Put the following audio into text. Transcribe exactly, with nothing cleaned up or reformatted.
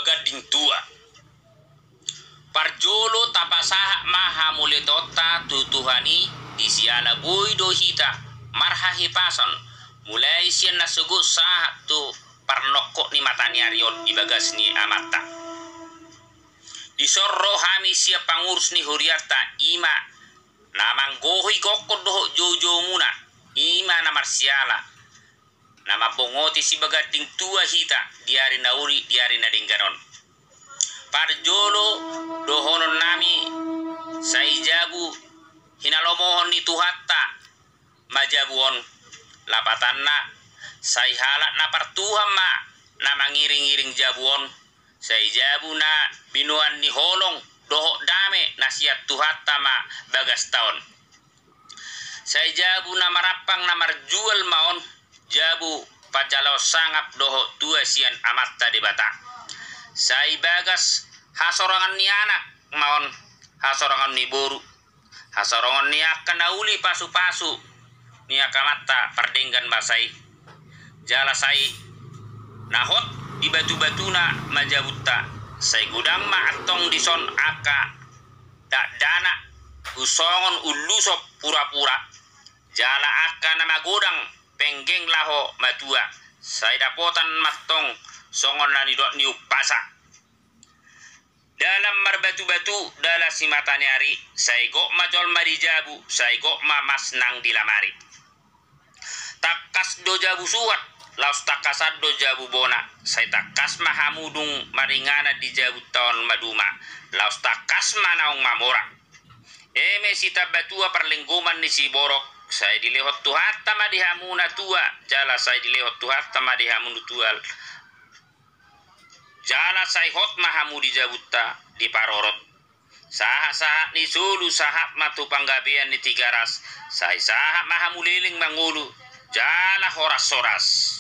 Ganding tua. Parjolo tapasahat ma hamauliateonta tu Tuhan i, di siala boi do hita marhahipason, mulai sian na sogot sahat tu parnongkok ni mata ni ari on di bagas ni amanta. Dison ro hami sian pangurus ni hurianta, i ma na manggohi gokkon dohot joujoumuna, i ma na marsiala na mambongoti sibaganding tua hita di ari na uli, di ari na denggan on. Parjolo dohonon nami, sai jabu hinalomohon ni Tuhanta ma jabu on. Lapatanna, sai halak na partuhan ma na mangiringiring jabu on, sai jabu na binoan ni holong dohot dame na sian Tuhanta ma bagasta on. Sai jabu na marampang na marjual ma on, jabu panjaloon sangap dohot tua sian Amanta Debata. Sai bagas hasorangan ni anak ma on, hasorangan ni boru, hasorangan ni angka na uli pasupasu ni angka amanta pardenggan basa i. Jala sai na hot di batubatuna ma jabunta, sai godang ma antong dison angka dakdanak, husongon ulusop purapura, jala angka na magodang penggeng laho matua, sai dapotan ma antong songon na nidok ni umpasa. Dalan marbatubatu, dalan simata ni ari, sai gok ma jolma di jabu, sai gok ma mas nang di lamari. Tangkas do jabu suhat, laos tangkasan do jabu bona, sai tangkas ma hamu dung maringanan di jabunta on maduma, laos tangkas ma naung mamora. Eme sitambatua parlinggoman ni siborok, sai dilehon Tuhanta ma di hamu na tua, jala sai dilehon Tuhanta ma di hamu na tua. Jala sai hot ma hamu di jabunta diparorot. Sahatsahat ni solu sahat ma tu panggabean ni Tigaras, sai sahat ma hamu leleng mangolu, jala horashoras.